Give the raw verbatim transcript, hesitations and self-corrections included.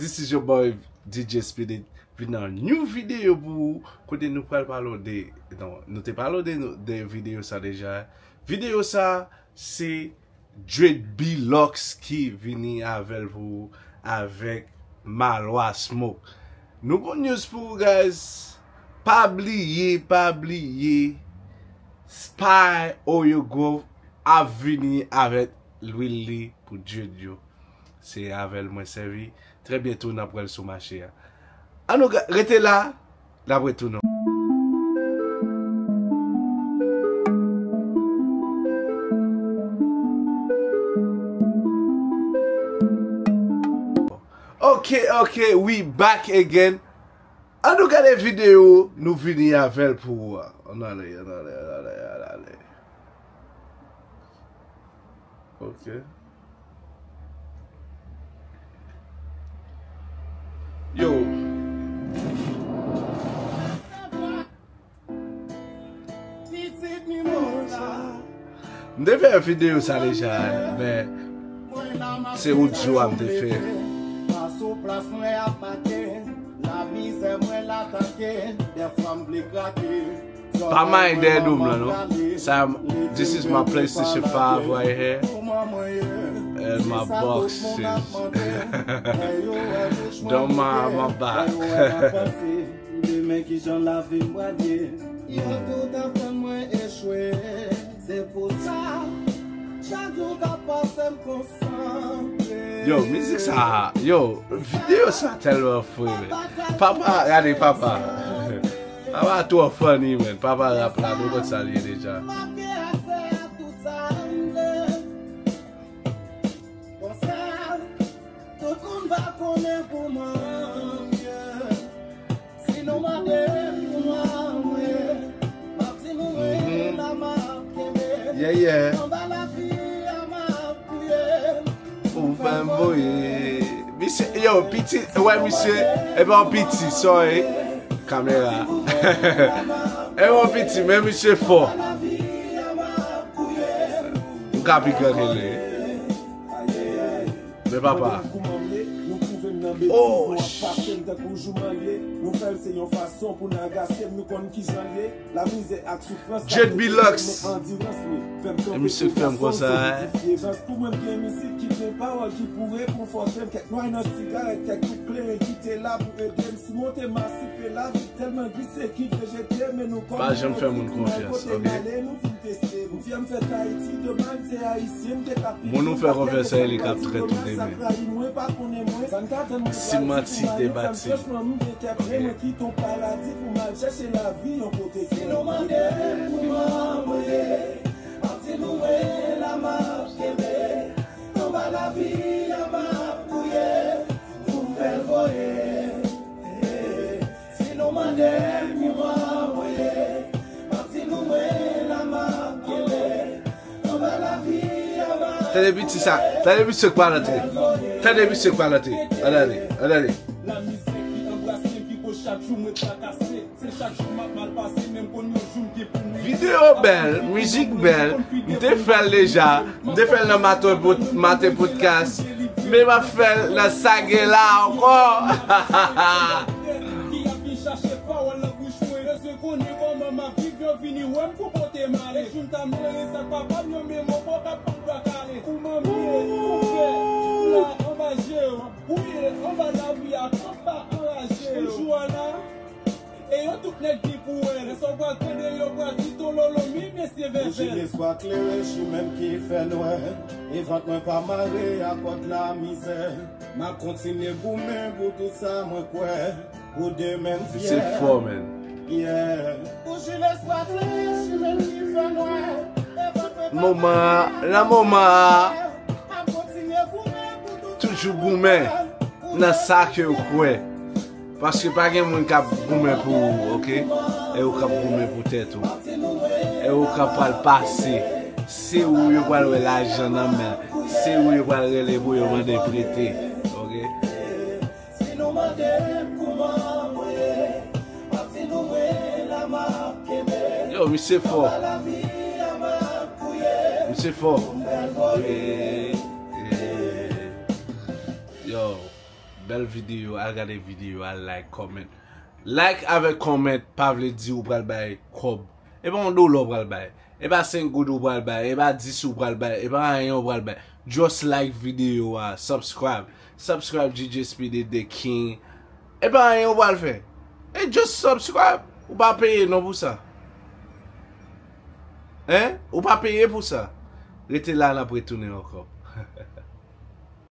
This is your boy D J Spirit. Vin nan new video pou ou, kote nou pral pale de, non, nou te pale de, de video sa deja. Video sa se Dread B Lux ki vini avèl pou ou avèk Malwa Smoke. Nou gon news pou ou, guys. Pa bliye, pa bliye, Spy Oil Growth ap vini avèk lwil li pou dread yo. Se avèl mwen sèvi. Trè byento n ap wè l sou mache a. Ann nou ga- rete la, n ap retounen. Ok, ok, we back again. Ann nou gade videyo nou vini avèl pou ou a. Ann ale, ann ale, ann ale, ann ale. Ok. Yo. M te fè videyo sa deja, men se odyo a m te fè. Pa may dèyè do m lan, non. Sa, this is my PlayStation five right here. And my boxes. Don't mind my back. Demen kijan lavi m pral ye. Yo tout ap tann mwen echwe. Se pou sa, chak jou k ap pase m konsantre. Yo, mizik sa, yo, videyo sa tèlman fre, men. Papa, gade papa. Papa twò funny, man. Papa rap la, nou konn sa l ye deja. Konsa, tout moun va konnen kouman m ye. Si nou mande m kouman m ye, m ap di nou mwen la m ap kenbe. Yeah, yeah. Anba lavi a m ap gouye. Ou fè m voye. Misye, yo, piti, wè misye, e pa yon piti, sorry. Kamera. E pa yon piti, men misye fò. M ka pi gran ke li. Men papa. Oh, sh- Dread B Lux. E misye k fè m konsa, eh. Pa janm fè moun konfyans, ok? Moun ou fè konfyans a, li k ap trèt ou demen. Si manti te bati. Ok. Si nou mande m kouman mwen ye, m ap di nou mwen la m ap kenbe. Anba lavi a m ap gouye, pou m fè l voye. Si nou mande m kouman mwen ye, m ap di nou mwen la m ap kenbe. Anba lavi a m ap Tande piti sa, tande misye k pral antre. Tande misye k pral antre. Ann ale, ann ale. Lamizè ki anbrase m, ki koz chak jou mwen trakase. Se chak jou m ap mal pase, men m konn yon jou m gen pou m rive. Videyo bèl, mizik bèl, m te fè l deja, m te fè l nan Maten Pod-, Maten Podcast, men m ap fè l nan Sa Gen La ankò. Ki ap vin chache pawòl nan bouch mwen. Bezwen konnen kòman m ap viv, yo vini wè m pou pote m ale. E jou m ta mouri, sa k pa pa m yo, men mò pa ka pran bwa kale. Kouman m ye, kouman m fè, la anba je w. Ou ye anba lavi a, tout pa anraje yo. Jou a la, e yo tout nèg ki pou wè. Lè sa w pral tande yo pral di tololo, mi mesye vèvèl. Bouji lespwa klere chimen m ki fè nwè. E vant mwen pa mare a kòd lamizè. M ap kontinye goumen pou tout sa mwen kwè. Pou demen m fyè. Misye fò, man. Yeah. Bouji lespwa klere chimen m ki fè nwè. E vant mwen pa mare a kòd lamizè. Moman an, nan moman an. M ap kontinye goumen pou tout sa mwen kwè. Toujou goumen nan sa ke w kwè. Paske pa gen moun k ap goumen pou ou, ok? E ou k ap goumen pou tèt ou. E ou k ap pral pase. Se ou yo pral wè lajan nan men. Se ou yo pral rele pou yo mande prete, ok? Yo, misye fò. Misye fò. Eh, eh. Yo. Bèl videyo, al gade videyo a, like, comment. Like avèk comment pa vle di ou pral bay kòb. E pa yon dola ou pral bay. E pa senk goud ou pral bay. E pa dis ou pral bay. E pa anyen ou pral bay. Just like videyo a, subscribe. Subscribe G J Speedy the King. E pa anyen ou pral fè. E just subscribe. Ou pa peye non pou sa. Hein? Ou pa peye pou sa. Rete la, n ap retounen ankò.